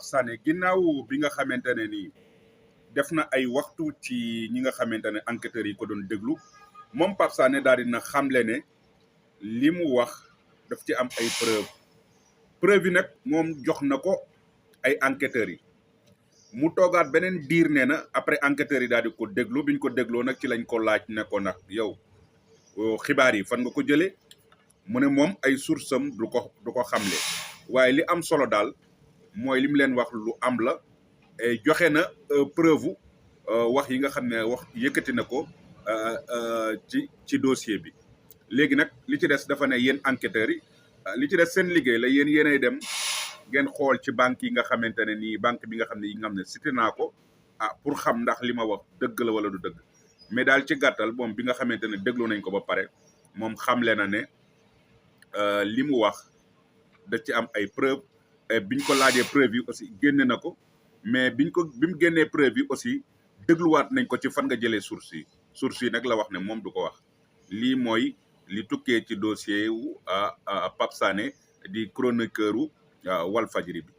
Pape Sané ginnaaw bi nga xamante ne nii def na ay waxtu ci ñi nga xamante ne enquêteurs yi ko doon déglu moom Pape Sané daal dina xamle ne li mu wax daf ci am ay preuve yi nag moom jox na ko ay enquêteurs yi mu toogaat beneen diir nee na après enquêteurs yi daal di ko déglu biñ ko dégloo nag ci lañ ko laaj ne ko nag yow xibaar yi fan nga ko jëlee mu ne moom ay source am du ko xamle waaye li am solo daal mooy li mu leen wax lu am la joxe na preuve wax yi nga xam ne wax yëkkati na ko ci dossier bi léegi nag li ci des dafa ne yéen enquêteurs yi li ci des seen liggéey la yéenay dem ngeen xool ci banque yi nga xamante ne nii banque bi nga xam ne yi nga xam ne cité naa ko pour xam ndax li ma wax dëgg la wala du dëgg mais daal ci gàttal moom bi nga xamante ne déglu nañ ko ba pare moom xamle na ne li mu wax da ci am ay preuve biñ ko laajee preuve yi aussi génne na ko mais bi mu génnee preuve yi aussi dégluwaat nañ ko ci fan nga jëlee source yi nag la wax ne moom du ko wax lii mooy li tukkee ci dossier wu Pape Sané di chroniqueur u Walfadjri bi